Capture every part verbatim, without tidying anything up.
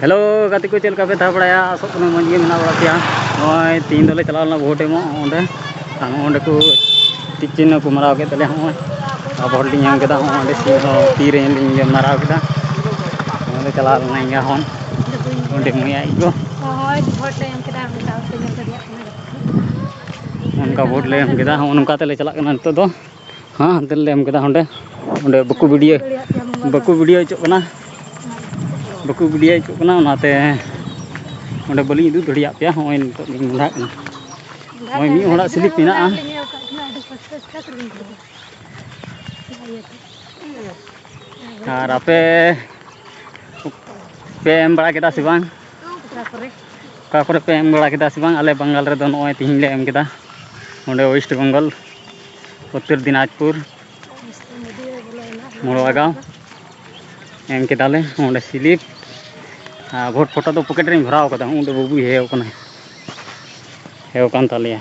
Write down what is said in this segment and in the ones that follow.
Hello ᱜᱟᱛᱮ ᱠᱚ, ᱪᱮᱫ ᱞᱮᱠᱟ ᱯᱮ ᱛᱟᱦᱮᱸ ᱵᱟᱲᱟᱭᱟ? ᱟᱥᱚᱜ ᱠᱟᱹᱱᱟᱹᱧ ᱢᱚᱡᱽ ᱜᱮ ᱢᱮᱱᱟᱜ ᱵᱟᱲᱟ ᱯᱮᱭᱟ᱾ ᱱᱚᱜᱼᱚᱭ ᱛᱤᱦᱤᱧ ᱫᱚᱞᱮ ᱪᱟᱞᱟᱣ ᱞᱮᱱᱟ ᱵᱷᱳᱴ ᱮᱢᱚᱜ ᱚᱸᱰᱮ, ᱟᱨ ᱱᱚᱜᱼᱚ ᱱᱚᱸᱰᱮ ᱠᱚ ᱴᱤᱠ ᱪᱤᱱᱦᱟᱹ ᱠᱚ ᱢᱟᱨᱟᱣ ᱠᱮᱫ ᱛᱟᱞᱮᱭᱟ᱾ ᱱᱚᱜᱼᱚᱭ ᱟᱵᱚ ᱦᱚᱲ ᱞᱤᱧ ᱧᱟᱢ ᱠᱮᱫᱟ᱾ ᱱᱚᱜᱼᱚᱭ ᱚᱸᱰᱮ ᱥᱤᱴ ᱦᱚᱸ ᱛᱤ ᱨᱮ ᱞᱤᱧ ᱢᱟᱨᱟᱣ ᱠᱮᱫᱟ᱾ ᱱᱚᱸᱰᱮ ᱪᱟᱞᱟᱣ ᱞᱮᱱᱟ ᱤᱧ ᱦᱚᱸ ᱚᱸᱰᱮ ᱢᱟᱹᱭ ᱟᱡ ᱜᱚ᱾ ᱦᱳᱭ, ᱵᱷᱳᱴ ᱞᱮ ᱮᱢ ᱠᱮᱫᱟ, ᱚᱱᱠᱟ ᱵᱟᱯᱮ ᱧᱮᱞ ᱫᱟᱲᱮᱭᱟᱜ ᱠᱟᱱᱟ᱾ ᱚᱱᱠᱟ ᱵᱷᱳᱴ ᱞᱮ ᱮᱢ ᱠᱮᱫᱟ᱾ ᱦᱚᱸᱜᱼᱚ ᱱᱚᱝᱠᱟ ᱛᱮᱞᱮ ᱪᱟᱞᱟᱜ ᱠᱟᱱᱟ ᱱᱤᱛᱚᱜ ᱫᱚ᱾ ᱦᱮᱸ, ᱦᱟᱱᱛᱮ ᱨᱮᱞᱮ ᱮᱢ ᱠᱮᱫᱟ, ᱚᱸᱰᱮ ᱚᱸᱰᱮ ᱵᱟᱠᱚ ᱵᱷᱤᱰᱤᱭᱳ ᱵᱟᱠᱚ ᱵᱷᱤᱰᱤᱭᱳ ᱦᱚᱪᱚᱜ ᱠᱟᱱᱟ᱾ ᱵᱟᱠᱚ ᱵᱷᱤᱰᱤᱭᱳ ᱦᱚᱪᱚᱜ ᱠᱟᱱᱟ, ᱚᱱᱟᱛᱮ ᱚᱸᱰᱮ ᱵᱟᱹᱞᱤᱧ ᱩᱫᱩᱜ ᱫᱟᱲᱮᱭᱟᱜ ᱯᱮᱭᱟ᱾ ᱦᱚᱸᱜᱼᱚᱭ ᱱᱤᱛᱚᱜ ᱞᱤᱧ ᱢᱚᱸᱰᱷᱟᱜ ᱠᱟᱱᱟ᱾ ᱦᱚᱸᱜᱼᱚᱭ ᱢᱤᱫ ᱦᱚᱲᱟᱜ ᱥᱤᱞᱤᱯ ᱢᱮᱱᱟᱜᱼᱟ᱾ ᱟᱨ ᱟᱯᱮ ᱯᱮ ᱮᱢ ᱵᱟᱲᱟ ᱠᱮᱫᱟ ᱥᱮ ᱵᱟᱝ? ᱚᱠᱟ ᱠᱚᱨᱮ? ᱚᱠᱟ ᱠᱚᱨᱮ ᱯᱮ ᱮᱢ ᱵᱟᱲᱟ ᱠᱮᱫᱟ ᱥᱮ ᱵᱟᱝ? ᱟᱞᱮ ᱵᱟᱝᱜᱟᱞ ᱨᱮᱫᱚ ᱱᱚᱜᱼᱚᱭ ᱛᱤᱦᱤᱧ ᱞᱮ ᱮᱢ ᱠᱮᱫᱟ, ᱚᱸᱰᱮ ᱳᱭᱮᱥᱴ ᱵᱮᱝᱜᱚᱞ, ᱩᱛᱛᱚᱨ ᱫᱤᱱᱟᱡᱽᱯᱩᱨ, ᱢᱚᱲᱣᱟᱜᱟᱸᱣ᱾ ᱮᱢ ᱠᱮᱫᱟᱞᱮ ᱚᱸᱰᱮ ᱥᱤᱞᱤᱯ᱾ ᱟᱨ ᱵᱷᱳᱴ ᱯᱷᱳᱴᱳ ᱫᱚ ᱯᱚᱠᱮᱴ ᱨᱤᱧ ᱵᱷᱚᱨᱟᱣ ᱠᱟᱫᱟ᱾ ᱩᱱᱤ ᱫᱚ ᱵᱟᱹᱵᱩᱭ ᱦᱮᱣ ᱠᱟᱱᱟᱭ, ᱦᱮᱣ ᱠᱟᱱ ᱛᱟᱞᱮᱭᱟ᱾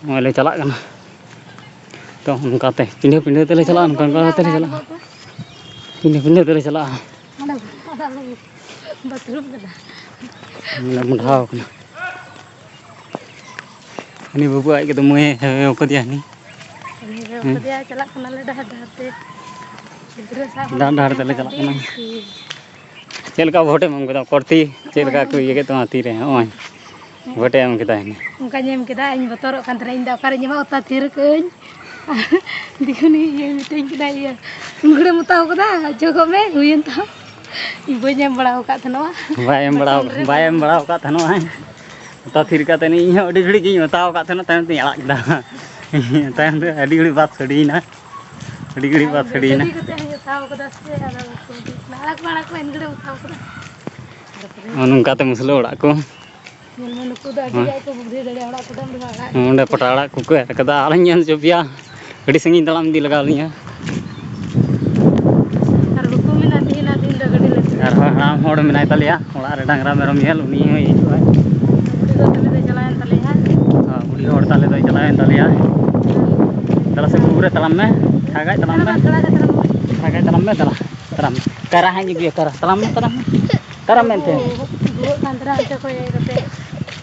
ᱱᱚᱜᱼᱚᱭ ᱞᱮ ᱪᱟᱞᱟᱜ ᱠᱟᱱᱟ᱾ ᱛᱚ ᱚᱱᱠᱟᱛᱮ ᱯᱤᱸᱰᱟᱹ ᱯᱤᱸᱰᱟᱹ ᱛᱮᱞᱮ ᱪᱟᱞᱟᱜᱼᱟ, ᱚᱱᱠᱟ ᱚᱱᱠᱟ ᱠᱟᱛᱮ ᱞᱮ ᱪᱟᱞᱟᱜᱼᱟ᱾ ᱯᱤᱸᱰᱟᱹ ᱯᱤᱸᱰᱟᱹ ᱛᱮᱞᱮ ᱪᱟᱞᱟᱜᱼᱟ᱾ ᱚᱸᱰᱮ ᱵᱟᱛᱷᱨᱩᱢ ᱠᱟᱱᱟ᱾ ᱢᱟᱱᱮ ᱢᱚᱰᱷᱟᱣ ᱠᱟᱱᱟ᱾ ᱩᱱᱤ ᱵᱟᱹᱵᱩ ᱟᱡ ᱜᱮ ᱫᱚᱢᱮ ᱦᱮᱣ ᱠᱟᱫᱮᱭᱟ ᱦᱟᱹᱱᱤ᱾ ᱩᱱᱤ ᱦᱮᱣ ᱦᱮᱸ᱾ ᱠᱟᱫᱮᱭᱟ, ᱪᱟᱞᱟᱜ ᱠᱟᱱᱟᱞᱮ ᱰᱟᱦᱟᱨ ᱰᱟᱦᱟᱨ ᱛᱮ᱾ ᱜᱤᱫᱽᱨᱟᱹ ᱥᱟᱵ ᱰᱟᱦᱟᱨ ᱰᱟᱦᱟᱨ ᱛᱮᱞᱮ ᱪᱟᱞᱟᱜ ᱟᱹᱰᱤ ᱠᱟᱱᱟ᱾ ᱠᱩᱥᱤ᱾ ᱪᱮᱫ ᱞᱮᱠᱟ ᱵᱷᱳᱴᱮᱢ ᱮᱢ ᱠᱮᱫᱟ? ᱠᱚᱨᱛᱤ ᱪᱮᱫ ᱞᱮᱠᱟ ᱠᱚ ᱤᱭᱟᱹ ᱠᱮᱫ ᱛᱟᱢᱟ ᱛᱤᱨᱮ? ᱱᱚᱜᱼᱚᱭ ᱵᱷᱳᱴᱮ ᱮᱢ ᱠᱮᱫᱟ᱾ ᱚᱱᱠᱟᱧ ᱮᱢ ᱠᱮᱫᱟ, ᱤᱧ ᱵᱚᱛᱚᱨᱚᱜ ᱠᱟᱱ ᱛᱟᱦᱮᱱᱟ, ᱤᱧ ᱫᱚ ᱚᱠᱟᱨᱮᱧ ᱮᱢᱟ, ᱚᱛᱟ ᱛᱷᱤᱨ ᱠᱟᱹᱜᱼᱟᱹᱧ᱾ ᱫᱤᱠᱷᱩᱱᱤ ᱤᱭᱟᱹ ᱢᱤᱛᱟᱹᱧ ᱠᱟᱱᱟ, ᱤᱭᱟᱹ ᱜᱷᱩᱲᱟᱹᱢ ᱚᱛᱟᱣ ᱠᱟᱫᱟ, ᱡᱚᱜᱚᱜ ᱢᱮ, ᱦᱩᱭᱮᱱ ᱛᱟᱢ᱾ ᱤᱧ ᱵᱟᱹᱧ ᱮᱢ ᱵᱟᱲᱟ ᱟᱠᱟᱫ ᱛᱟᱦᱮᱱᱚᱜᱼᱟ᱾ ᱵᱟᱭ ᱮᱢ ᱵᱟᱲᱟ ᱵᱟᱪᱚᱱ ᱨᱮ ᱵᱟᱭ ᱮᱢ ᱵᱟᱲᱟ ᱟᱠᱟᱫ ᱛᱟᱦᱮᱱᱚᱜᱼᱟ᱾ ᱚᱛᱟ ᱛᱷᱤᱨ ᱠᱟᱛᱮ ᱤᱧ ᱦᱚᱸ ᱟᱹᱰᱤ ᱜᱷᱟᱹᱲᱤᱡ ᱜᱤᱧ ᱚᱛᱟᱣ ᱟᱠᱟᱫ ᱛᱟᱦᱮᱱᱟ, ᱛᱟᱭᱚᱢ ᱛᱮᱧ ᱟᱲᱟᱜ ᱠᱮᱫᱟ᱾ ᱛᱟᱭᱚᱢ ᱛᱮ ᱟᱹᱰᱤ ᱜᱷᱟᱹᱲᱤᱡ ᱵᱟᱫ ᱥᱟᱰᱮᱭᱮᱱᱟ, ᱟᱹᱰᱤ ᱜᱷᱟᱹᱲᱤᱡ ᱵᱟᱫ ᱥᱟᱰᱮᱭᱮᱱᱟ᱾ ᱜᱟᱹᱰᱤ ᱠᱟᱛᱮ ᱦᱚᱸᱧ ᱚᱛᱟᱣ ᱠᱟᱫᱟ ᱥᱮ, ᱟᱫᱚ ᱵᱟᱠᱚ ᱤᱫᱤ ᱠᱟᱱᱟ᱾ ᱟᱲᱟᱜ ᱢᱟ ᱟᱲᱟᱜ ᱠᱚ, ᱮᱱ ᱜᱷᱟᱹᱲᱤᱡ ᱚᱛᱟᱣ ᱠᱟᱫᱟ᱾ ᱱᱚᱜᱼᱚ ᱱᱚᱝᱠᱟᱛᱮ ᱢᱩᱥᱞᱟᱹ ᱚᱲᱟᱜ ᱠᱚ᱾ ᱧᱮᱞ ᱢᱮ, ᱱᱩᱠᱩ ᱫᱚ ᱟᱹᱰᱤ ᱦᱮᱸ᱾ ᱟᱸᱴ ᱠᱚ ᱵᱩᱫᱽᱫᱷᱤ ᱫᱟᱲᱮᱭᱟᱜᱼᱟ, ᱚᱲᱟᱜ ᱠᱩᱰᱟᱹᱢ ᱨᱮᱦᱚᱸ ᱟᱲᱟᱜ ᱜᱮ᱾ ᱱᱚᱸᱰᱮ ᱯᱟᱴᱟ ᱟᱲᱟᱜ ᱠᱚᱠᱚ ᱮᱨ ᱠᱟᱫᱟ᱾ ᱟᱨ ᱤᱧ ᱧᱮᱞ ᱦᱚᱪᱚ ᱯᱮᱭᱟ, ᱟᱹᱰᱤ ᱥᱟᱺᱜᱤᱧ ᱛᱟᱲᱟᱢ ᱤᱫᱤ ᱞᱟᱜᱟᱣ ᱞᱤᱧᱟ᱾ ᱟᱨ ᱵᱟᱠᱚ ᱢᱮᱱᱟ, ᱛᱮᱦᱮᱧᱟᱜ ᱫᱤᱱ ᱫᱚ ᱜᱟᱹᱰᱤ ᱞᱟᱹᱜᱤᱫ᱾ ᱟᱨᱦᱚᱸ ᱦᱟᱲᱟᱢ ᱦᱚᱲ ᱢᱮᱱᱟᱭ ᱛᱟᱞᱮᱭᱟ ᱚᱲᱟᱜ ᱨᱮ, ᱰᱟᱝᱨᱟ ᱢᱮᱨᱚᱢ ᱧᱮᱞ, ᱩᱱᱤ ᱦᱚᱸᱭ ᱦᱤᱡᱩᱜᱼᱟᱭ᱾ ᱵᱩᱰᱷᱤ ᱜᱚ ᱛᱟᱞᱮ ᱫᱚᱭ ᱪᱟᱞᱟᱣᱮᱱ ᱛᱟᱞᱮᱭᱟ᱾ ᱦᱮᱸ, ᱵᱩᱰᱷᱤ ᱦᱚᱲ ᱛᱟᱞᱮ ᱫᱚᱭ ᱪᱟᱞᱟᱣᱮᱱ ᱛᱟᱞᱮᱭᱟ᱾ ᱫᱮᱞᱟ ᱥᱮ, ᱵᱩᱨᱩ ᱨᱮ ᱛᱟᱲᱟᱢ ᱢᱮ, ᱛᱷᱟᱜᱟᱭ ᱛᱟᱲᱟᱢ ᱢᱮ, ᱛᱷᱟᱜᱟᱭ ᱛᱟᱲᱟᱢ ᱢᱮ, ᱫᱮᱞᱟ ᱛᱟᱲᱟᱢ ᱢᱮ, ᱠᱟᱭᱨᱟ ᱦᱟᱸᱜ ᱤᱧ ᱟᱹᱜᱩᱭᱟ, ᱠᱟᱭᱨᱟ, ᱛᱟᱲᱟᱢ ᱢᱮ, ᱛᱟᱲᱟᱢ ᱢᱮ᱾ ᱛᱟᱨᱟᱢ ᱢᱮᱱᱛᱮ᱾ ᱨᱩᱣᱟᱹᱜ ᱠᱟᱱ ᱛᱟᱦᱮᱱᱟ, ᱚᱱᱛᱮ ᱠᱷᱚᱡ ᱦᱮᱡ ᱠᱟᱛᱮ᱾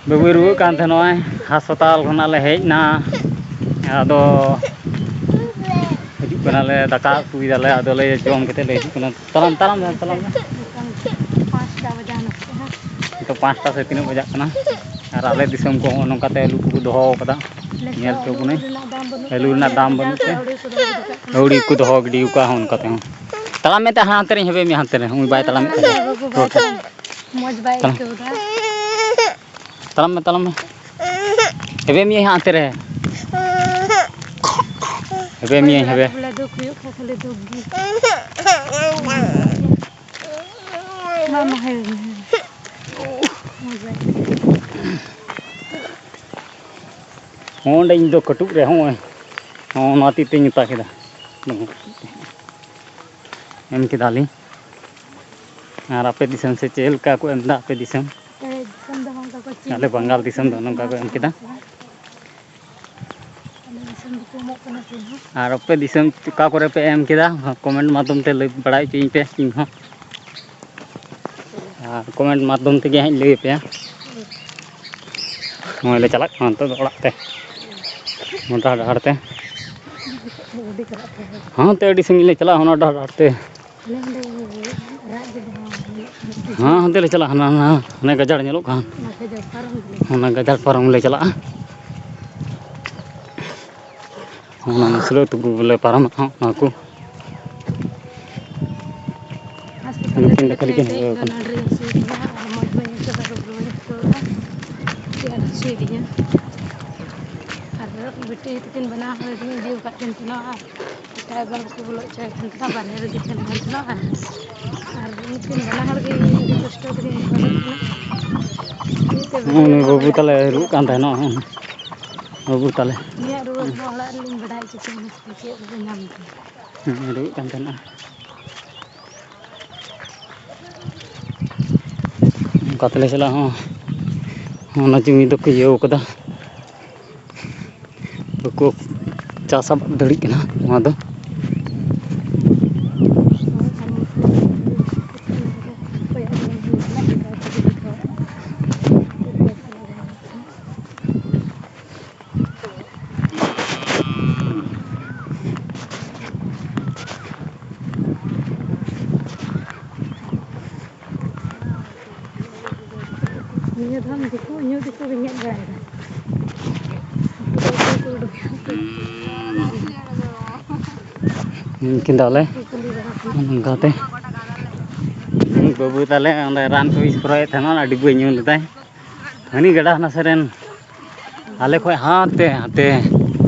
ᱵᱟᱹᱵᱩᱭ ᱨᱩᱣᱟᱹᱜ ᱠᱟᱱ ᱛᱟᱦᱮᱸ, ᱱᱚᱜᱼᱚᱭ ᱦᱟᱥᱯᱟᱛᱟᱞ ᱠᱷᱚᱱᱟᱜ ᱞᱮ ᱦᱮᱡ ᱮᱱᱟ᱾ ᱟᱫᱚ ᱦᱤᱡᱩᱜ ᱠᱟᱱᱟᱞᱮ, ᱫᱟᱠᱟ ᱩᱛᱩᱭ ᱫᱟᱞᱮ, ᱟᱫᱚᱞᱮ ᱡᱚᱢ ᱠᱟᱛᱮ ᱞᱮ ᱦᱤᱡᱩᱜ ᱠᱟᱱᱟ᱾ ᱛᱟᱲᱟᱢ, ᱛᱟᱲᱟᱢ, ᱛᱟᱲᱟᱢ᱾ ᱯᱟᱸᱪᱴᱟ ᱵᱟᱡᱟᱣ ᱱᱟ ᱥᱮ ᱦᱟᱸᱜ᱾ ᱱᱤᱛᱚᱜ ᱯᱟᱸᱪᱴᱟ ᱥᱮ ᱛᱤᱱᱟᱹᱜ ᱵᱟᱡᱟᱜ ᱠᱟᱱᱟ᱾ ᱟᱨ ᱟᱞᱮ ᱫᱤᱥᱚᱢ ᱠᱚ ᱦᱚᱸᱜᱼᱚ ᱱᱚᱝᱠᱟ ᱛᱮ ᱟᱹᱞᱩ ᱠᱚᱠᱚ ᱫᱚᱦᱚ ᱠᱟᱫᱟ᱾ ᱧᱮᱞ ᱦᱚᱪᱚ ᱵᱚᱱᱟᱹᱧ᱾ ᱟᱹᱞᱩ ᱨᱮᱱᱟᱜ ᱫᱟᱢ ᱵᱟᱹᱱᱩᱜ ᱛᱮ ᱟᱹᱣᱲᱤ ᱠᱚ ᱫᱚᱦᱚ ᱠᱟᱫᱟ᱾ ᱟᱹᱣᱲᱤ ᱠᱚ ᱫᱚᱦᱚ ᱜᱤᱰᱤ ᱟᱠᱟᱫᱼᱟ ᱦᱚᱸᱜᱼᱚ ᱱᱚᱝᱠᱟ ᱛᱮᱦᱚᱸ᱾ ᱛᱟᱲᱟᱢ ᱢᱮ ᱛᱮ ᱦᱟᱱᱛᱮ ᱨᱮᱧ ᱦᱮᱵᱮ ᱢᱮᱭᱟ, ᱦᱟᱱᱛᱮ ᱨᱮ᱾ ᱩᱱᱤ ᱵᱟᱭ ᱛᱟᱲᱟᱢᱮᱫ ᱛᱟᱞᱮᱭᱟ᱾ ᱢᱚᱡᱽ ᱵᱟᱭ ᱛᱟᱲᱟᱢ᱾ ᱟᱹᱭᱠᱟᱹᱣ ᱮᱫᱟ᱾ ᱛᱟᱲᱟᱢ ᱢᱮ, ᱛᱟᱲᱟᱢ ᱢᱮ᱾ ᱦᱮᱵᱮ ᱢᱮᱭᱟᱹᱧ ᱦᱟᱸᱜ ᱦᱟᱱᱛᱮ ᱨᱮ᱾ ᱦᱮᱵᱮ ᱢᱮᱭᱟᱹᱧ, ᱦᱮᱵᱮ᱾ ᱵᱚᱞᱮ ᱫᱩᱠ ᱦᱩᱭᱩᱜ ᱠᱷᱟᱱ ᱠᱷᱟᱹᱞᱤ ᱫᱩᱠ ᱜᱮ᱾ ᱢᱟ, ᱢᱟ, ᱦᱮᱵᱮ ᱢᱮ᱾ ᱢᱚᱡᱽ ᱵᱟᱭ ᱟᱹᱭᱠᱟᱹᱣ ᱮᱫᱟ᱾ ᱦᱚᱸ, ᱚᱸᱰᱮ ᱤᱧ ᱫᱚ ᱠᱟᱹᱴᱩᱵ ᱨᱮ, ᱦᱚᱸᱜᱼᱚᱭ, ᱦᱚᱸ, ᱱᱚᱣᱟ ᱛᱤ ᱛᱮᱧ ᱚᱛᱟ ᱠᱮᱫᱟ᱾ ᱮᱢ ᱠᱮᱫᱟᱞᱤᱧ᱾ ᱟᱨ ᱟᱯᱮ ᱫᱤᱥᱚᱢ ᱥᱮᱫ ᱪᱮᱫ ᱞᱮᱠᱟ ᱠᱚ ᱮᱢ ᱮᱫᱟ ᱟᱯᱮ ᱫᱤᱥᱚᱢ? ᱟᱞᱮ ᱫᱤᱥᱚᱢ ᱫᱚ ᱦᱚᱸ ᱚᱱᱠᱟ ᱠᱚ ᱪᱮᱫ ᱟᱞᱮ ᱵᱟᱝᱜᱟᱞ ᱫᱤᱥᱚᱢ ᱫᱚ ᱱᱚᱝᱠᱟ ᱠᱚ ᱮᱢ ᱠᱮᱫᱟ᱾ ᱟᱞᱮ ᱫᱤᱥᱚᱢ ᱫᱚᱠᱚ ᱮᱢᱚᱜ ᱠᱟᱱᱟ ᱪᱮᱫ ᱦᱚᱸ᱾ ᱟᱨ ᱟᱯᱮ ᱫᱤᱥᱚᱢ ᱚᱠᱟ ᱠᱚᱨᱮ ᱯᱮ ᱮᱢ ᱠᱮᱫᱟ? ᱠᱚᱢᱮᱱᱴ ᱢᱟᱫᱽᱫᱷᱚᱢ ᱛᱮ ᱞᱟᱹᱭ ᱵᱟᱲᱟᱭ ᱦᱚᱪᱚᱧ ᱯᱮ ᱤᱧ ᱦᱚᱸ᱾ ᱟᱨ ᱠᱚᱢᱮᱱᱴ ᱢᱟᱫᱽᱫᱷᱚᱢ ᱛᱮᱜᱮ ᱦᱟᱸᱜ ᱤᱧ ᱞᱟᱹᱭ ᱟᱯᱮᱭᱟ᱾ ᱱᱚᱜᱼᱚᱭ ᱞᱮ ᱪᱟᱞᱟᱜ ᱠᱟᱱᱟ ᱱᱤᱛᱚᱜ ᱫᱚ ᱚᱲᱟᱜ ᱛᱮ, ᱢᱚᱴᱟ ᱰᱟᱦᱟᱨ ᱛᱮ᱾ ᱦᱟᱱᱛᱮ ᱟᱹᱰᱤ ᱥᱟᱺᱜᱤᱧ ᱞᱮ ᱪᱟᱞᱟᱜᱼᱟ, ᱚᱱᱟ ᱰᱟᱦᱟᱨ ᱛᱮ᱾ ᱦᱮᱸ, ᱦᱟᱱᱛᱮ ᱞᱮ ᱪᱟᱞᱟᱜᱼᱟ, ᱦᱟᱱᱟ, ᱦᱟᱱᱟ, ᱦᱟᱱᱮ ᱜᱟᱡᱟᱲ ᱧᱮᱞᱚᱜ ᱠᱟᱱ, ᱚᱱᱟ ᱜᱟᱡᱟᱲ ᱯᱟᱨᱚᱢ ᱞᱮ ᱪᱟᱞᱟᱜᱼᱟ᱾ ᱚᱱᱟ ᱢᱩᱥᱞᱟᱹ ᱟᱹᱛᱩ ᱠᱚᱞᱮ ᱯᱟᱨᱚᱢᱟ ᱦᱟᱸᱜ, ᱚᱱᱟ ᱠᱚ᱾ ᱦᱟᱥᱯᱟᱛᱟᱞ ᱨᱮ ᱱᱩᱠᱤᱱ ᱫᱚ ᱠᱷᱟᱹᱞᱤ ᱠᱤᱱ ᱦᱮᱡ ᱦᱮᱡ ᱦᱮᱡ ᱠᱟᱱᱟ᱾ ᱱᱚᱰᱮ ᱨᱮᱧ ᱥᱩᱭ ᱠᱮᱫᱟ ᱟᱨ ᱢᱚᱡᱽ ᱵᱟᱹᱧ ᱟᱹᱭᱠᱟᱹᱣ ᱮᱫᱟ, ᱨᱩᱣᱟᱹ ᱵᱟᱹᱧ ᱟᱹᱭᱠᱟᱹᱣ ᱮᱫᱟ᱾ ᱪᱮᱫ ᱟᱨ ᱥᱩᱭ ᱫᱤᱧᱟ᱾ ᱟᱨ ᱵᱤᱴᱤ ᱛᱟᱹᱠᱤᱱ ᱵᱟᱱᱟ ᱦᱚᱲ ᱜᱮᱧ ᱤᱫᱤ ᱟᱠᱟᱫ ᱠᱤᱱ ᱛᱟᱦᱮᱱᱟ ᱟᱨ ᱮᱴᱟᱜ ᱵᱟᱝ ᱠᱚ ᱵᱚᱞᱚ ᱦᱚᱪᱚᱭᱮᱫ ᱠᱟᱱ ᱛᱟᱦᱮᱱᱟ, ᱵᱟᱨᱦᱮ ᱨᱮᱜᱮ ᱛᱟᱦᱮᱱ ᱠᱟᱱ ᱛᱟᱦᱮᱱᱟ᱾ ᱟᱨ, ᱟᱨ ᱩᱱᱠᱤᱱ ᱵᱟᱱᱟ ᱦᱚᱲ ᱜᱮ ᱤᱧ ᱟᱹᱰᱤ ᱠᱚᱥᱴᱚ ᱛᱮᱜᱮᱧ ᱫᱚᱦᱚ ᱞᱮᱫ ᱠᱤᱱᱟ᱾ ᱢᱤᱫᱴᱮᱡ ᱩᱱᱤ ᱵᱟᱹᱵᱩ ᱛᱟᱞᱮ ᱨᱩᱣᱟᱹᱜ ᱠᱟᱱ ᱛᱟᱦᱮᱱᱟ, ᱵᱟᱹᱵᱩ ᱛᱟᱞᱮ᱾ ᱩᱱᱤᱭᱟᱜ ᱨᱩᱣᱟᱹ ᱫᱚ ᱚᱲᱟᱜ ᱨᱮᱞᱤᱧ ᱵᱟᱰᱟᱭ ᱦᱚᱪᱚ ᱠᱮᱫᱟ, ᱪᱮᱫ ᱨᱩᱣᱟᱹ ᱧᱟᱢ ᱠᱮᱫᱮᱭᱟ᱾ ᱦᱮᱸ, ᱨᱩᱣᱟᱹᱜ ᱠᱟᱱ ᱛᱟᱦᱮᱱᱟ᱾ ᱚᱱᱠᱟ ᱛᱮᱞᱮ ᱪᱟᱞᱟᱜᱼᱟ ᱦᱚᱸ᱾ ᱚᱱᱟ ᱡᱩᱢᱤ ᱫᱚᱠᱚ ᱤᱭᱟᱹᱣ ᱠᱟᱫᱟ, ᱵᱟᱠᱚ ᱪᱟᱥ ᱟᱵᱟᱫ ᱫᱟᱲᱮᱭᱟᱜ ᱠᱟᱱᱟ ᱱᱚᱣᱟ ᱫᱚ᱾ ᱚᱠᱚᱭᱟᱜ ᱡᱩᱢᱤ? ᱱᱤᱭᱟᱹ ᱫᱷᱟᱣ ᱫᱤᱠᱩ, ᱧᱩ ᱫᱤᱠᱩ ᱜᱮ ᱧᱮᱞ ᱵᱟᱲᱟᱭᱮᱫᱟ᱾ ᱩᱱᱠᱤᱱ ᱫᱚ ᱟᱞᱮ ᱱᱚᱝᱠᱟᱛᱮ ᱵᱟᱹᱵᱩ ᱛᱟᱞᱮ ᱚᱸᱰᱮ ᱨᱟᱱ ᱠᱚ ᱤᱥᱯᱨᱮᱭᱮᱫ ᱛᱟᱦᱮᱱᱟ, ᱚᱱᱟ ᱰᱤᱵᱟᱹ ᱧᱩ ᱞᱮᱫᱟᱭ᱾ ᱦᱟᱹᱱᱤ ᱜᱟᱰᱟ ᱦᱟᱱᱟ ᱥᱮᱫ ᱨᱮᱱ ᱟᱞᱮ ᱠᱷᱚᱡ ᱦᱟᱱᱛᱮ ᱦᱟᱱᱛᱮ,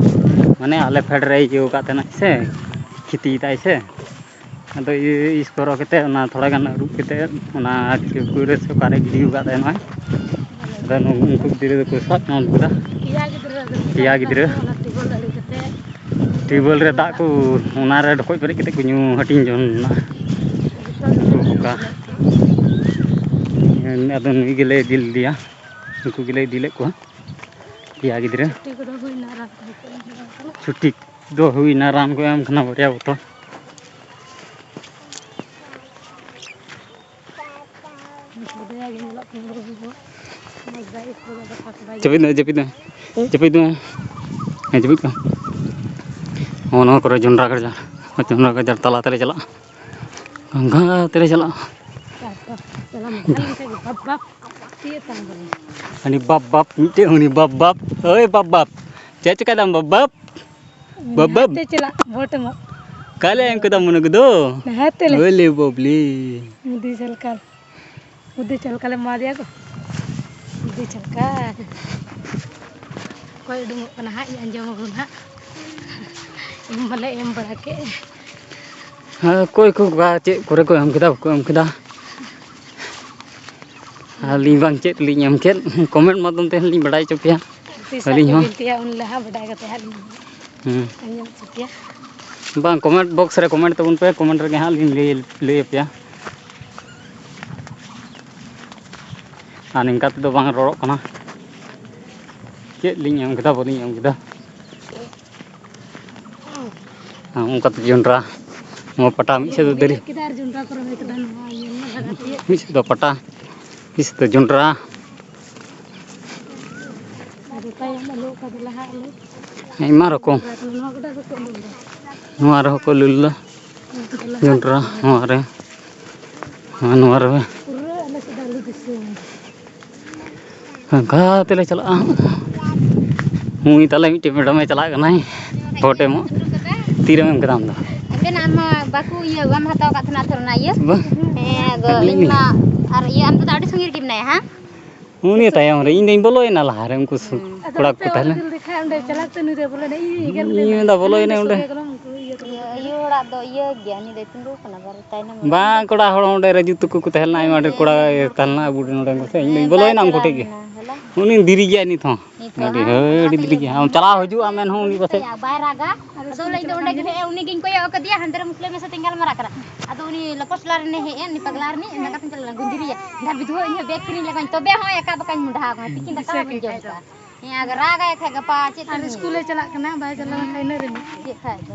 ᱢᱟᱱᱮ ᱟᱞᱮ ᱯᱷᱮᱰ ᱨᱮ ᱤᱭᱟᱹ ᱟᱠᱟᱫ ᱛᱟᱦᱮᱱᱟ ᱥᱮ, ᱠᱷᱤᱛᱤᱭᱮᱫᱟᱭ ᱥᱮ᱾ ᱟᱫᱚ ᱤᱭᱟᱹ ᱤᱥᱯᱨᱮ ᱠᱟᱛᱮ ᱚᱱᱟ ᱛᱷᱚᱲᱟ ᱜᱟᱱ ᱟᱹᱨᱩᱵ ᱠᱟᱛᱮ ᱚᱱᱟ ᱪᱟᱹᱠᱩ ᱨᱮ ᱥᱮ ᱚᱠᱟᱨᱮ ᱜᱤᱰᱤ ᱟᱠᱟᱫ ᱛᱟᱦᱮᱱᱟ᱾ ᱟᱫᱚ ᱩᱱᱠᱩ ᱜᱤᱫᱽᱨᱟᱹ ᱫᱚᱠᱚ ᱥᱟᱵ ᱧᱟᱢ ᱠᱮᱫᱟ᱾ ᱯᱮᱭᱟ ᱜᱤᱫᱽᱨᱟᱹ᱾ ᱯᱮᱭᱟ ᱜᱤᱫᱽᱨᱟᱹ᱾ ᱚᱱᱟ ᱴᱤᱭᱩᱵᱽᱣᱮᱞ ᱟᱲᱮ ᱠᱟᱛᱮ᱾ ᱴᱤᱭᱩᱵᱽᱣᱮᱞ ᱨᱮ ᱫᱟᱜ ᱠᱚ ᱚᱱᱟᱨᱮ ᱰᱷᱚᱠᱚᱡ ᱯᱮᱨᱮᱡ ᱠᱟᱛᱮ ᱠᱚ ᱧᱩ ᱦᱟᱹᱴᱤᱧ ᱡᱚᱝ ᱮᱱᱟ᱾ ᱚᱱᱠᱟ᱾ ᱟᱫᱚ ᱱᱩᱭ ᱜᱮᱞᱮ ᱤᱫᱤ ᱞᱮᱫᱮᱭᱟ, ᱩᱱᱠᱩ ᱜᱮᱞᱮ ᱤᱫᱤ ᱞᱮᱫ ᱠᱚᱣᱟ, ᱯᱮᱭᱟ ᱜᱤᱫᱽᱨᱟᱹ᱾ ᱪᱷᱩᱴᱤ ᱠᱚᱫᱚ ᱦᱩᱭᱱᱟ, ᱨᱟᱱ ᱠᱚᱫᱚ ᱠᱚ ᱮᱢ ᱵᱟᱲᱟ ᱠᱟᱱᱟ᱾ ᱪᱷᱩᱴᱤ ᱫᱚ ᱦᱩᱭᱱᱟ, ᱨᱟᱱ ᱠᱚ ᱮᱢ ᱠᱟᱱᱟ ᱵᱟᱨᱭᱟ ᱵᱚᱛᱚᱞ᱾ ᱦᱩᱫᱟᱹᱭᱟ ᱜᱮ ᱧᱮᱞᱚᱜ ᱠᱟᱱᱟ ᱵᱟᱹᱵᱩ ᱫᱚ᱾ ᱢᱚᱡᱽ ᱵᱟᱭ ᱟᱹᱭᱠᱟᱹᱣ ᱫᱟ, ᱫᱟᱠᱟ ᱠᱚ ᱵᱟᱭ ᱡᱟᱹᱯᱤᱫ ᱢᱮ, ᱡᱟᱹᱯᱤᱫ ᱢᱮ᱾ ᱦᱮᱸ? ᱡᱟᱹᱯᱤᱫ ᱢᱮ᱾ ᱦᱮᱸ, ᱡᱟᱹᱯᱤᱫ ᱠᱚ᱾ ᱦᱚᱸ, ᱱᱚᱣᱟ ᱠᱚᱨᱮ ᱡᱚᱱᱰᱨᱟ ᱜᱟᱡᱟᱲ, ᱡᱚᱱᱰᱨᱟ ᱜᱟᱡᱟᱲ ᱛᱟᱞᱟ ᱛᱮᱞᱮ ᱪᱟᱞᱟᱜᱼᱟ᱾ ᱜᱟᱝᱜᱟ ᱛᱮᱞᱮ ᱪᱟᱞᱟᱜᱼᱟ᱾ ᱪᱟᱞᱟᱣ ᱞᱮᱱᱠᱷᱟᱱ ᱜᱮ ᱵᱟᱯ ᱵᱟᱯ ᱛᱤᱭᱟᱹ ᱛᱟᱢ ᱵᱚᱞᱮ᱾ ᱦᱟᱹᱱᱤ ᱵᱟᱯ ᱵᱟᱯ, ᱢᱤᱫᱴᱮᱡ ᱦᱟᱹᱱᱤ ᱵᱟᱯ ᱵᱟᱯ᱾ ᱳᱭ ᱵᱟᱯ ᱵᱟᱯ, ᱪᱮᱫ ᱪᱤᱠᱟᱹᱭ ᱫᱟᱢ ᱵᱟᱯ ᱵᱟᱯ? ᱵᱟᱯ ᱵᱟᱯ᱾ ᱱᱟᱦᱟᱛᱮ ᱪᱟᱞᱟᱜ ᱵᱷᱳᱴ ᱮᱢᱚᱜ᱾ ᱠᱟᱞᱮ ᱮᱢ ᱠᱮᱫᱟ ᱢᱚᱱᱮ ᱠᱚᱫᱚ᱾ ᱱᱟᱦᱟᱛᱮ ᱞᱮ᱾ ᱳᱭ ᱞᱮ ᱵᱟᱵᱞᱤ᱾ ᱢᱳᱫᱤ ᱥᱚᱨᱠᱟᱨ᱾ ᱢᱳᱫᱤ ᱪᱮᱫ ᱞᱮᱠᱟ ᱞᱮ ᱮᱢᱟᱫᱮᱭᱟ ᱠᱚ? ᱢᱳᱫᱤ ᱪᱮᱫ ᱞᱮᱠᱟ? ᱚᱠᱚᱭ ᱩᱰᱩᱝᱚᱜ ᱠᱟᱱᱟ ᱦᱟᱸᱜ, ᱟᱸᱡᱚᱢ ᱟᱵᱚᱱ ᱦᱟᱸᱜ᱾ ᱮᱢ ᱵᱟᱞᱮ ᱮᱢ ᱵᱟᱲᱟ ᱠᱮᱫ᱾ ᱦᱮᱸ, ᱚᱠᱚᱭ ᱠᱚ ᱚᱠᱟ ᱪᱮᱫ ᱠᱚᱨᱮ ᱠᱚ ᱮᱢ ᱠᱮᱫᱟ, ᱵᱟᱠᱚ ᱮᱢ ᱠᱮᱫᱟ᱾ ᱟᱹᱞᱤᱧ ᱵᱟᱝ ᱪᱮᱫ ᱞᱤᱧ ᱮᱢ ᱠᱮᱫ, ᱠᱚᱢᱮᱱᱴ ᱢᱟᱫᱽᱫᱷᱚᱢ ᱛᱮ ᱞᱤᱧ ᱵᱟᱰᱟᱭ ᱦᱚᱪᱚ ᱯᱮᱭᱟ᱾ ᱛᱤᱥ ᱦᱟᱸᱜ ᱟᱹᱞᱤᱧ ᱠᱚ ᱦᱚᱸ᱾ ᱵᱤᱱᱛᱤᱭᱟ, ᱩᱱ ᱞᱟᱦᱟ ᱵᱟᱰᱟᱭ ᱠᱟᱛᱮ ᱦᱟᱸᱜ ᱞᱤᱧ ᱦᱩᱸ᱾ ᱟᱸᱡᱚᱢ ᱦᱚᱪᱚ ᱯᱮᱭᱟ᱾ ᱵᱟᱝ, ᱠᱚᱢᱮᱱᱴ ᱵᱚᱠᱥ ᱨᱮ ᱠᱚᱢᱮᱱᱴ ᱛᱟᱵᱚᱱ ᱯᱮ, ᱠᱚᱢᱮᱱᱴ ᱨᱮᱜᱮ ᱦᱟᱸᱜ ᱞᱤᱧ ᱞᱟᱹᱭ, ᱞᱟᱹᱭ ᱟᱯᱮᱭᱟ᱾ ᱟᱨ ᱱᱤᱝᱠᱟ ᱛᱮᱫᱚ ᱵᱟᱝ ᱨᱚᱲᱚᱜ ᱠᱟᱱᱟ᱾ ᱪᱮᱫ ᱞᱤᱧ ᱮᱢ ᱠᱮᱫᱟ, ᱵᱟᱹᱞᱤᱧ ᱮᱢ ᱠᱮᱫᱟ᱾ ᱟᱨ ᱚᱱᱠᱟᱛᱮ ᱡᱚᱱᱰᱨᱟ, ᱱᱚᱣᱟ ᱯᱟᱴᱟ ᱢᱤᱫ ᱥᱮᱫ ᱫᱚ ᱫᱟᱨᱮ, ᱜᱮᱫ ᱠᱮᱫᱟ ᱟᱨ ᱡᱚᱱᱰᱨᱟ ᱠᱚ ᱨᱚᱦᱚᱭ ᱠᱮᱫᱟ᱾ ᱱᱚᱣᱟ ᱤᱭᱟᱹ ᱨᱮᱱᱟᱜ ᱞᱟᱜᱟ ᱛᱮ᱾ ᱢᱤᱫ ᱥᱮᱫ ᱫᱚ ᱯᱟᱴᱟ, ᱢᱤᱫ ᱥᱮᱫ ᱫᱚ ᱡᱚᱱᱰᱨᱟ᱾ ᱟᱫᱚ ᱛᱟᱭᱚᱢ ᱟᱹᱞᱩ, ᱚᱠᱟ ᱫᱚ ᱞᱟᱦᱟ ᱟᱹᱞᱩ᱾ ᱟᱭᱢᱟ ᱨᱚᱠᱚᱢ᱾ ᱱᱚᱣᱟ ᱜᱚᱰᱟ ᱫᱚᱠᱚ ᱟᱹᱞᱩ ᱞᱮᱫᱟ᱾ ᱱᱚᱣᱟ ᱨᱮᱦᱚᱸ ᱠᱚ ᱟᱹᱞᱩ ᱞᱮᱫᱟ᱾ ᱱᱚᱣᱟ ᱫᱚ ᱞᱟᱦᱟ ᱡᱚᱱᱰᱨᱟ, ᱟᱹᱞᱩ᱾ ᱱᱚᱣᱟ ᱨᱮ, ᱦᱮᱸ, ᱱᱚᱣᱟ ᱨᱮ᱾ ᱯᱩᱨᱟᱹ ᱟᱞᱮ ᱥᱮᱫ ᱫᱚ ᱟᱹᱞᱩ ᱫᱤᱥᱟᱹᱢ᱾ ᱚᱱᱠᱟ ᱛᱮᱞᱮ ᱪᱟᱞᱟᱜᱼᱟ᱾ ᱱᱩᱭ ᱛᱟᱞᱮ ᱢᱤᱫᱴᱮᱱ ᱢᱮᱰᱟᱢᱮ ᱪᱟᱞᱟᱜ ᱠᱟᱱᱟᱭ ᱵᱷᱳᱴ ᱮᱢᱚᱜ᱾ ᱛᱤᱨᱮᱢ ᱮᱢ ᱠᱮᱫᱟ ᱟᱢ ᱫᱚ? ᱟᱵᱮᱱᱟᱜ ᱢᱟ ᱵᱟᱠᱚ ᱤᱭᱟᱹ, ᱵᱟᱢ ᱦᱟᱛᱟᱣ ᱟᱠᱟᱫ ᱛᱟᱦᱮᱱᱟ ᱛᱷᱚᱨ ᱚᱱᱟ ᱤᱭᱟᱹ? ᱵᱟᱝ᱾ ᱦᱮᱸ, ᱟᱫᱚ ᱤᱧ ᱢᱟ, ᱟᱨ ᱤᱭᱟᱹ, ᱟᱢ ᱫᱚ ᱟᱹᱰᱤ ᱥᱟᱺᱜᱤᱧ ᱨᱮᱜᱮ ᱢᱮᱱᱟᱭᱟ, ᱦᱟᱸ? ᱩᱱᱤ ᱛᱟᱭᱚᱢ ᱨᱮ, ᱤᱧ ᱫᱚᱧ ᱵᱚᱞᱚᱭᱮᱱᱟ ᱞᱟᱦᱟ ᱨᱮ, ᱩᱱᱠᱩ ᱥᱩ-, ᱦᱩᱸ᱾ ᱠᱚᱲᱟ ᱠᱚ ᱛᱟᱦᱮᱸ ᱞᱮᱱ᱾ ᱟᱫᱚ ᱟᱯᱮ ᱚᱲᱟᱜ ᱨᱮ ᱫᱟᱹᱲ ᱞᱮᱠᱷᱟᱡ ᱚᱸᱰᱮ ᱪᱟᱞᱟᱜ ᱛᱮ ᱱᱩᱭ ᱫᱚᱭ ᱵᱚᱞᱚᱭᱮᱱᱟ, ᱤᱧ ᱮᱜᱮᱨ ᱠᱮᱫᱟᱭ᱾ ᱤᱧ ᱢᱮᱱᱫᱟ, ᱵᱚᱞᱚᱭᱮᱱᱟᱭ ᱚᱸᱰᱮ᱾ ᱤᱭᱟᱹ, ᱟᱭᱳ ᱚᱲᱟᱜ ᱫᱚ ᱤᱭᱟᱹ ᱜᱮᱭᱟ, ᱩᱱᱤ ᱫᱚᱭ ᱛᱤᱸᱜᱩ ᱠᱟᱱᱟ ᱵᱟᱨᱦᱮ ᱛᱟᱭᱱᱚᱢ ᱨᱮ᱾ ᱵᱟᱝ, ᱠᱚᱲᱟ ᱦᱚᱲ ᱚᱸᱰᱮ ᱨᱟᱡᱩ ᱛᱟᱠᱚ ᱠᱚ ᱛᱟᱦᱮᱸ ᱞᱮᱱᱟ, ᱟᱭᱢᱟ ᱰᱷᱮᱨ ᱠᱚᱲᱟ ᱛᱟᱦᱮᱸ ᱞᱮᱱᱟ, ᱟᱵᱚ ᱨᱮᱱ ᱱᱚᱰᱮ ᱠᱚ ᱥᱮ, ᱤᱧ ᱫᱚᱧ ᱦᱮᱸ, ᱵᱚᱞᱚᱭᱮᱱᱟ ᱵᱟᱭ ᱩᱱᱠᱩ ᱪᱟᱞᱟᱣ ᱴᱷᱮᱡ ᱜᱮ᱾ ᱞᱮᱱᱟ, ᱦᱮᱞᱟ᱾ ᱩᱱᱤ ᱫᱤᱨᱤ ᱜᱮᱭᱟ ᱱᱤᱛ ᱦᱚᱸ᱾ ᱱᱤᱛ ᱟᱹᱰᱤ, ᱦᱚᱸ ᱦᱳᱭ, ᱟᱹᱰᱤ ᱚᱱᱟᱛᱮ ᱫᱤᱨᱤ ᱤᱭᱟᱹ ᱜᱮᱭᱟ᱾ ᱟᱢ ᱪᱟᱞᱟᱣ ᱦᱤᱡᱩᱜ ᱟᱢ, ᱮᱱᱦᱚᱸ ᱩᱱᱤ ᱯᱟᱥᱮᱡ᱾ ᱵᱟᱭ ᱨᱟᱜᱟ᱾ ᱟᱫᱚ ᱤᱧ ᱫᱚ ᱚᱸᱰᱮ ᱜᱮ ᱦᱮᱡ, ᱩᱱᱤ ᱜᱤᱧ ᱠᱚᱭᱚᱜ ᱟᱠᱟᱫᱮᱭᱟ, ᱦᱟᱱᱛᱮ ᱨᱮ ᱢᱩᱥᱞᱟᱹ ᱢᱮᱥᱟ ᱛᱮᱧ ᱜᱟᱞᱢᱟᱨᱟᱜ ᱠᱟᱱᱟ᱾ ᱟᱫᱚ ᱩᱱᱤ ᱞᱚᱯᱚᱥ ᱴᱚᱞᱟ ᱨᱤᱱᱤᱡ ᱦᱮᱡ ᱮᱱ, ᱩᱱᱤ ᱯᱟᱜᱽᱞᱟ ᱨᱤᱱᱤᱡ, ᱚᱱᱟ ᱠᱟᱛᱷᱟᱧ ᱪᱟᱞᱟᱜ ᱞᱮᱱᱟ, ᱜᱩᱸᱡᱨᱤᱭᱟ᱾ ᱫᱷᱟ ᱵᱤᱫᱷᱩᱣᱟᱹ, ᱤᱧ ᱦᱚᱸ ᱵᱮᱜᱽ ᱠᱤᱨᱤᱧ ᱞᱟᱜᱟᱣ ᱤᱧ, ᱛᱚᱵᱮ ᱦᱚᱸ ᱮᱠᱟ ᱵᱟᱠᱟᱧ ᱢᱚᱸᱰᱷᱟ ᱟᱠᱟᱱᱟ, ᱛᱤᱠᱤᱱ ᱫᱟᱠᱟ ᱦᱚᱸ ᱵᱟᱹᱧ ᱡᱚᱢ ᱟᱠᱟᱫᱟ᱾ ᱦᱮᱸ, ᱟᱨ ᱨᱟᱜᱟᱭ ᱠᱷᱟᱡ ᱜᱟᱯᱟ ᱪᱮᱫ ᱟᱨ ᱮᱢ ᱥᱠᱩᱞᱮ ᱪᱟᱞᱟᱜ ᱠᱟᱱᱟ, ᱵᱟᱭ ᱪᱟᱞᱟᱣ ᱞᱮᱱᱠᱷᱟᱱ ᱤᱱᱟᱹ ᱨᱤᱢᱤᱡ᱾ ᱪᱮᱫ ᱠᱷᱟᱡ ᱫᱚ?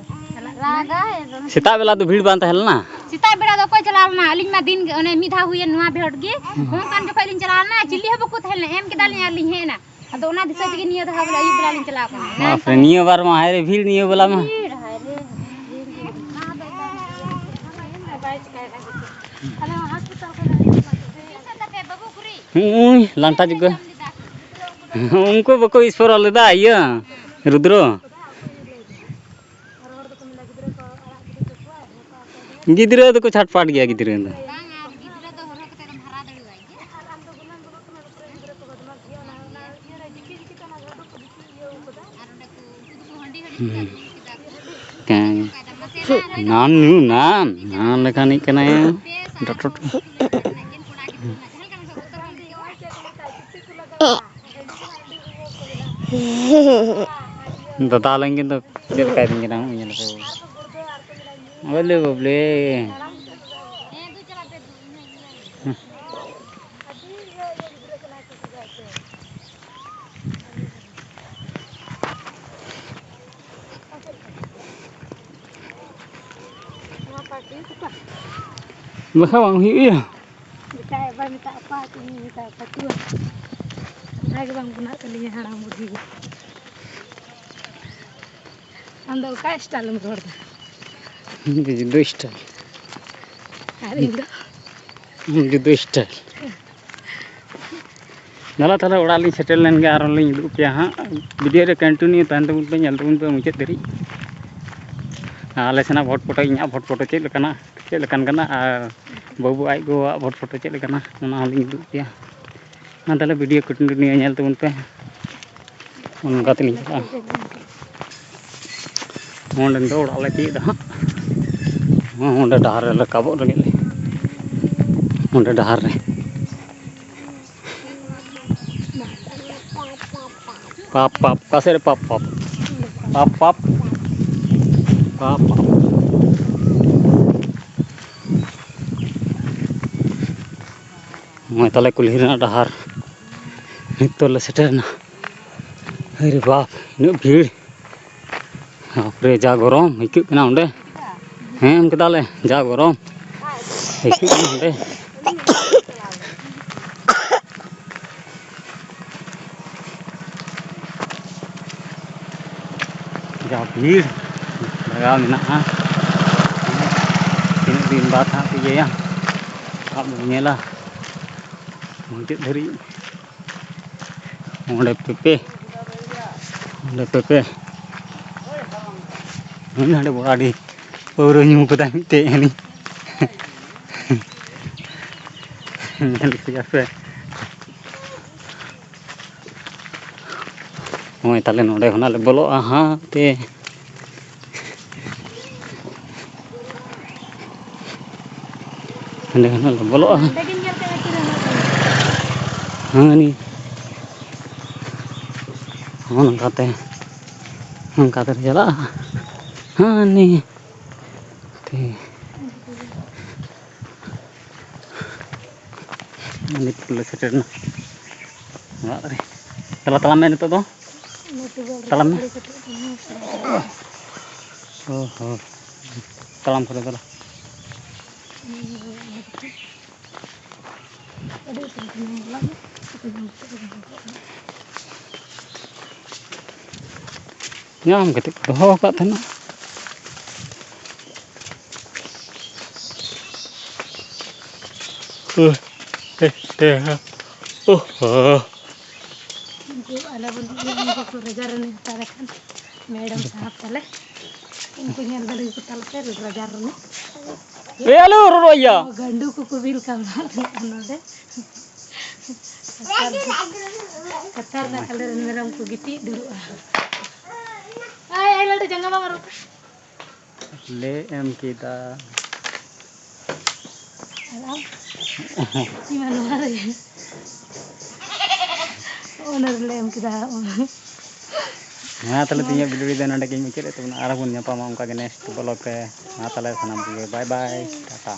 ᱨᱟᱜᱟᱭ ᱟᱫᱚ᱾ ᱥᱮᱛᱟᱜ ᱵᱮᱞᱟ ᱫᱚ ᱵᱷᱤᱲ ᱵᱟᱝ ᱛᱟᱦᱮᱸ ᱞᱮᱱᱟ? ᱥᱮᱛᱟᱜ ᱵᱮᱲᱟ ᱫᱚ ᱚᱠᱚᱭ ᱪᱟᱞᱟᱣ ᱞᱮᱱᱟ? ᱟᱹᱞᱤᱧ ᱢᱟ ᱫᱤᱱ ᱜᱮ, ᱚᱱᱮ ᱢᱤᱫ ᱫᱷᱟᱣ ᱦᱩᱭᱮᱱ ᱱᱚᱣᱟ ᱵᱷᱳᱴ ᱜᱮ, ᱦᱩᱸ᱾ ᱚᱱᱠᱟᱱ ᱡᱚᱠᱷᱚᱡ ᱞᱤᱧ ᱪᱟᱞᱟᱣ ᱞᱮᱱᱟ, ᱪᱤᱞᱤ ᱦᱚᱸ ᱵᱟᱠᱚ ᱛᱟᱦᱮᱸ ᱞᱮᱱᱟ, ᱮᱢ ᱠᱮᱫᱟᱞᱤᱧ ᱟᱨ ᱞᱤᱧ ᱦᱮᱡ ᱮᱱᱟ᱾ ᱟᱫᱚ ᱚᱱᱟ ᱫᱤᱥᱟᱹ ᱛᱮᱜᱮ ᱱᱤᱭᱟᱹ ᱫᱷᱟᱣ ᱵᱚᱞᱮ ᱟᱹᱭᱩᱵ ᱵᱮᱲᱟ ᱞᱤᱧ ᱪᱟᱞᱟᱣ ᱠᱟᱱᱟ᱾ ᱵᱟᱯᱨᱮ, ᱱᱤᱭᱟᱹ ᱵᱟᱨ ᱢᱟ ᱦᱟᱭ ᱨᱮ ᱵᱷᱤᱲ, ᱱᱤᱭᱟᱹ ᱵᱮᱞᱟ ᱢᱟ᱾ ᱵᱷᱤᱲ, ᱦᱟᱭ ᱨᱮ, ᱵᱷᱤᱲ ᱜᱮ᱾ ᱦᱩᱸ, ᱩᱭ, ᱞᱟᱱᱴᱟ ᱡᱩᱜᱟᱹ᱾ ᱩᱱᱠᱩ ᱵᱟᱠᱚ ᱤᱥᱯᱚᱨᱟ ᱞᱮᱫᱟ, ᱤᱭᱟᱹ, ᱨᱩᱫᱽᱨᱚ᱾ ᱜᱤᱫᱽᱨᱟᱹ ᱫᱚᱠᱚ ᱪᱷᱟᱴᱯᱟᱴ ᱜᱮᱭᱟ, ᱜᱤᱫᱽᱨᱟᱹ ᱫᱚ᱾ ᱦᱩᱸ᱾ ᱠᱟᱝ᱾ ᱱᱟᱱ ᱱᱩ ᱱᱟᱱ, ᱱᱟᱱ ᱞᱮᱠᱟᱱᱤᱡ ᱠᱟᱱᱟᱭ᱾ ᱰᱚᱴᱚᱴ᱾ ᱫᱟᱫᱟ ᱞᱮᱱ ᱠᱤᱱ ᱫᱚ ᱪᱮᱫ ᱞᱮᱠᱟᱭ ᱫᱤᱧ ᱠᱟᱱᱟ, ᱧᱮᱞ ᱠᱚ᱾ ᱵᱚᱞᱮ ᱵᱟᱵᱞᱮ᱾ ᱱᱚᱣᱟ ᱯᱟᱴᱤ ᱠᱚᱯᱟ᱾ ᱵᱟᱠᱷᱟᱡ ᱵᱟᱝ ᱦᱩᱭᱩᱜ ᱜᱮᱭᱟ᱾ ᱢᱮᱛᱟᱭ ᱵᱟᱭ ᱢᱮᱛᱟᱜ ᱠᱚᱣᱟ, ᱪᱮᱫ ᱤᱧ ᱢᱮᱛᱟ ᱠᱚᱣᱟ, ᱪᱩᱣᱟᱹ᱾ ᱚᱱᱟ ᱜᱮ ᱵᱟᱝ ᱵᱮᱱᱟᱜ ᱛᱟᱹᱞᱤᱧᱟ ᱦᱟᱲᱟᱢ ᱵᱩᱰᱷᱤ ᱜᱮ᱾ ᱟᱢ ᱫᱚ ᱚᱠᱟ style ᱮᱢ ᱨᱚᱲ ᱫᱟ? ᱤᱧ ᱫᱚ ᱡᱩᱫᱟᱹ style᱾ ᱟᱨ ᱤᱧ ᱫᱚ? ᱤᱧ ᱡᱩᱫᱟᱹ style᱾ ᱫᱮᱞᱟ ᱛᱟᱦᱚᱞᱮ ᱚᱲᱟᱜ ᱞᱤᱧ ᱥᱮᱴᱮᱨ ᱞᱮᱱ ᱜᱮ, ᱟᱨᱦᱚᱸ ᱞᱤᱧ ᱩᱫᱩᱜ ᱯᱮᱭᱟ ᱦᱟᱸᱜ᱾ ᱵᱷᱤᱰᱤᱭᱳ ᱨᱮ ᱠᱚᱱᱴᱤᱱᱤᱭᱩ ᱛᱟᱦᱮᱱ ᱛᱟᱵᱚᱱ ᱯᱮ, ᱧᱮᱞ ᱛᱟᱵᱚᱱ ᱯᱮ ᱢᱩᱪᱟᱹᱫ ᱫᱷᱟᱹᱨᱤᱡ᱾ ᱟᱞᱮ ᱥᱮᱱᱟᱜ ᱵᱷᱚᱴ ᱯᱷᱳᱴᱳ, ᱤᱧᱟᱹᱜ ᱵᱷᱚᱴ ᱯᱷᱳᱴᱳ ᱪᱮᱫ ᱞᱮᱠᱟᱱᱟ, ᱪᱮᱫ ᱞᱮᱠᱟᱱ ᱠᱟᱱᱟ, ᱟᱨ ᱵᱟᱹᱵᱩ ᱟᱡ ᱜᱚᱣᱟᱜ ᱵᱷᱚᱴ ᱯᱷᱳᱴᱳ ᱪᱮᱫ ᱞᱮᱠᱟᱱᱟ, ᱚᱱᱟ ᱦᱚᱸᱞᱤᱧ ᱩᱫᱩᱜ ᱯᱮᱭᱟ᱾ ᱢᱟ ᱛᱟᱦᱚᱞᱮ ᱵᱷᱤᱰᱤᱭᱳ ᱠᱚᱱᱴᱤᱱᱤᱭᱩ ᱧᱮᱞ ᱛᱟᱵᱚᱱ ᱯᱮ᱾ ᱚᱱᱠᱟ ᱛᱮᱞᱤᱧ ᱪᱟᱞᱟᱜᱼᱟ᱾ ᱚᱸᱰᱮ ᱫᱚ ᱚᱲᱟᱜ ᱞᱮ ᱛᱤᱭᱳᱜ ᱫᱟ ᱦᱟᱸᱜ᱾ ᱚᱸᱰᱮ ᱰᱟᱦᱟᱨ ᱨᱮ ᱨᱟᱠᱟᱵᱚᱜ ᱞᱟᱹᱜᱤᱫ ᱞᱮ, ᱚᱸᱰᱮ ᱰᱟᱦᱟᱨ ᱨᱮ᱾ ᱯᱟᱯ, ᱯᱟᱯ, ᱚᱠᱟ ᱥᱮᱫ ᱨᱮ ᱯᱟᱯ, ᱯᱟᱯ? ᱯᱟᱯ, ᱯᱟᱯ᱾ ᱯᱟᱯ, ᱯᱟᱯ᱾ ᱱᱚᱜᱼᱚᱭ ᱛᱟᱞᱮ ᱠᱩᱞᱦᱤ ᱨᱮᱱᱟᱜ ᱰᱟᱦᱟᱨ᱾ ᱱᱤᱛᱚᱜ ᱞᱮ ᱥᱮᱴᱮᱨᱮᱱᱟ᱾ ᱦᱟᱭ ᱨᱮ ᱵᱟᱯ, ᱤᱱᱟᱹᱜ ᱵᱷᱤᱲ᱾ ᱵᱟᱯᱨᱮ, ᱡᱟ ᱜᱚᱨᱚᱢ ᱟᱹᱭᱠᱟᱹᱜ ᱠᱟᱱᱟ ᱚᱸᱰᱮ᱾ ᱦᱮᱸ, ᱮᱢ ᱠᱮᱫᱟᱞᱮ, ᱡᱟ ᱜᱚᱨᱚᱢ ᱟᱹᱭᱠᱟᱹᱜ ᱠᱟᱱᱟ ᱚᱸᱰᱮ᱾ ᱡᱟ ᱵᱷᱤᱲ ᱞᱟᱜᱟᱣ ᱢᱮᱱᱟᱜᱼᱟ᱾ ᱛᱤᱱᱟᱹᱜ ᱫᱤᱱ ᱵᱟᱫᱽ ᱦᱟᱸᱜ ᱠᱚ ᱤᱭᱟᱹᱭᱟ, ᱟᱵᱚ ᱧᱮᱞᱟ ᱢᱩᱪᱟᱹᱫ ᱫᱷᱟᱹᱨᱤᱡ᱾ ᱚᱸᱰᱮ ᱯᱮᱯᱮ, ᱚᱸᱰᱮ ᱯᱮᱯᱮ᱾ ᱦᱟᱸᱰᱮ ᱵᱚᱲ ᱟᱹᱰᱤ ᱯᱟᱹᱣᱨᱟᱹ ᱧᱩ ᱠᱟᱫᱟᱭ ᱢᱤᱫᱴᱮᱡ ᱦᱟᱹᱱᱤ᱾ ᱧᱮᱞ ᱠᱮᱫᱟ ᱯᱮ᱾ ᱱᱚᱜᱼᱚᱭ ᱛᱟᱦᱞᱮ ᱱᱚᱸᱰᱮ ᱠᱷᱚᱱᱟᱜ ᱞᱮ ᱵᱚᱞᱚᱜᱼᱟ ᱦᱟᱸᱜ ᱛᱮ᱾ ᱱᱚᱸᱰᱮ ᱠᱷᱚᱱᱟᱜ ᱞᱮ ᱵᱚᱞᱚᱜᱼᱟ ᱦᱟᱸᱜ᱾ ᱱᱚᱸᱰᱮ ᱜᱤᱧ ᱧᱮᱞ ᱠᱮᱫᱟ ᱛᱤᱨᱮ ᱦᱮᱱᱟᱜ ᱛᱟᱢᱟ᱾ ᱦᱮᱸ, ᱱᱤᱭᱟᱹ᱾ ᱦᱚᱸ, ᱱᱚᱝᱠᱟᱛᱮ, ᱱᱚᱝᱠᱟᱛᱮ ᱞᱮ ᱪᱟᱞᱟᱜᱼᱟ᱾ ᱦᱮᱸ, ᱱᱤᱭᱟᱹ᱾ ᱴᱷᱤᱠ᱾ ᱱᱤᱛ ᱞᱮ ᱥᱮᱴᱮᱨ ᱮᱱᱟ ᱚᱲᱟᱜ ᱨᱮ᱾ ᱫᱮᱞᱟ ᱛᱟᱲᱟᱢ ᱢᱮ ᱱᱤᱛᱚᱜ ᱫᱚ᱾ ᱛᱟᱲᱟᱢ ᱢᱮ᱾ ᱚ ᱦᱚᱸ᱾ ᱛᱟᱲᱟᱢ ᱠᱚᱨᱮ ᱫᱮᱞᱟ᱾ ᱧᱟᱢ ᱠᱟᱛᱮ ᱠᱚ ᱫᱚᱦᱚ ᱟᱠᱟᱫ ᱛᱟᱦᱮᱱᱟ᱾ ᱦᱮᱸ, ᱦᱮᱸ, ᱦᱮᱸ᱾ ᱳᱦᱳ᱾ ᱩᱱᱠᱩ ᱟᱞᱮ ᱵᱚᱱ ᱤᱭᱟᱹ, ᱩᱱᱠᱩ ᱠᱚ ᱨᱟᱡᱟ ᱨᱟᱹᱱᱤ ᱦᱟᱛᱟᱲ ᱟᱠᱟᱱ, ᱢᱮᱰᱟᱢ ᱥᱟᱦᱟᱵ ᱛᱟᱞᱮ᱾ ᱩᱱᱠᱩ ᱧᱮᱞ ᱫᱟᱲᱮ ᱠᱚ ᱛᱟᱞᱮ ᱯᱮ, ᱨᱟᱡᱟ ᱨᱟᱹᱱᱤ᱾ ᱮ, ᱟᱞᱚ ᱨᱚᱲᱚᱭᱟ᱾ ᱜᱟᱸᱰᱩ ᱠᱚᱠᱚ ᱵᱤᱞ ᱠᱟᱣᱱᱟ ᱱᱚᱰᱮ᱾ ᱠᱟᱛᱟᱨ, ᱠᱟᱛᱟᱨ ᱱᱟ ᱠᱟᱞᱮ ᱨᱮᱱ ᱢᱮᱨᱚᱢ ᱠᱚ ᱜᱤᱛᱤᱡ ᱫᱩᱲᱩᱵᱼᱟ᱾ ᱟᱭ, ᱟᱭ, ᱞᱟᱹᱴᱩ ᱡᱟᱸᱜᱟ ᱵᱟᱢ ᱟᱹᱨᱩᱵ᱾ ᱞᱮ ᱮᱢ ᱠᱮᱫᱟ᱾ ᱟᱨ ᱟᱢ? ᱤᱧ ᱢᱟ ᱱᱚᱣᱟ ᱨᱮ᱾ ᱚᱱᱟ ᱨᱮᱞᱮ ᱮᱢ ᱠᱮᱫᱟ᱾ ᱢᱟ ᱛᱟᱦᱞᱮ ᱛᱮᱦᱮᱧᱟᱜ video ᱫᱚ ᱱᱚᱸᱰᱮ ᱜᱤᱧ ᱢᱩᱪᱟᱹᱫ ᱮᱫ ᱛᱟᱵᱚᱱᱟ᱾ ᱟᱨᱦᱚᱸ ᱵᱚᱱ ᱧᱟᱯᱟᱢᱟ ᱚᱱᱠᱟ ᱜᱮ next vlog ᱨᱮ᱾ ᱢᱟ ᱛᱟᱦᱞᱮ ᱥᱟᱱᱟᱢ ᱠᱚᱜᱮ bye bye, ᱴᱟᱴᱟ᱾